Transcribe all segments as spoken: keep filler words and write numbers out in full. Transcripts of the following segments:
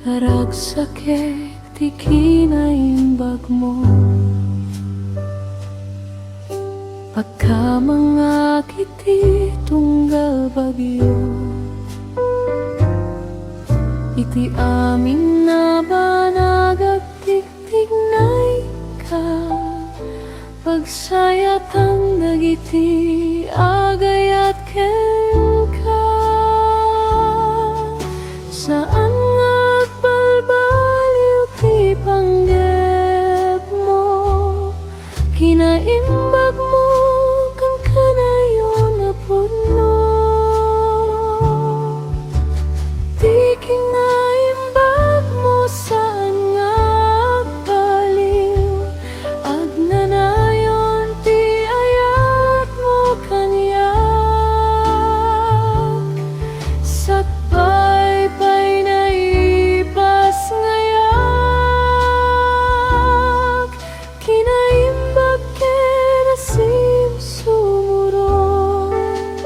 Naragsaken ti kinaimbagmo. Pagkamangak iti tunggal bagyo. Iti amin a banag agtigtignayka. Pagsayatan dagiti agayat kenka. Saan nga agbalbaliw ti panggepmo. Kinaimbagmo ken kanayon a pudno. Ti kinaimbagmo saan nga agbaliw. Agnanayon ti ayatmo kaniak. Sakbay pay naipas ngayak. Kinaimbag ken a simsumuron.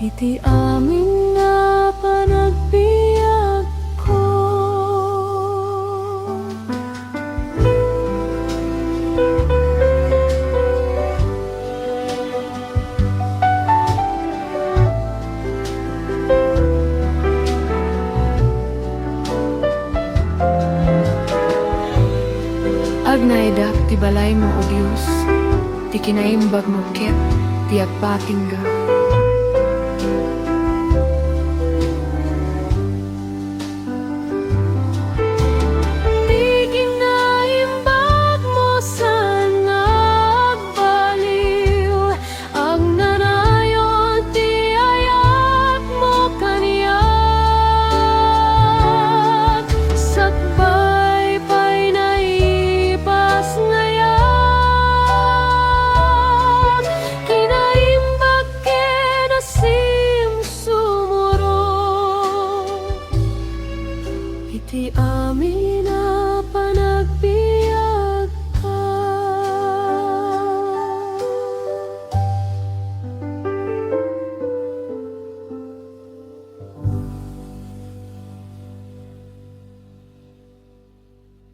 Iti amin a panagbiagko. Agnaidak ti balaymo, O Dios, ti kinaimbagmo ket ti agpatingga.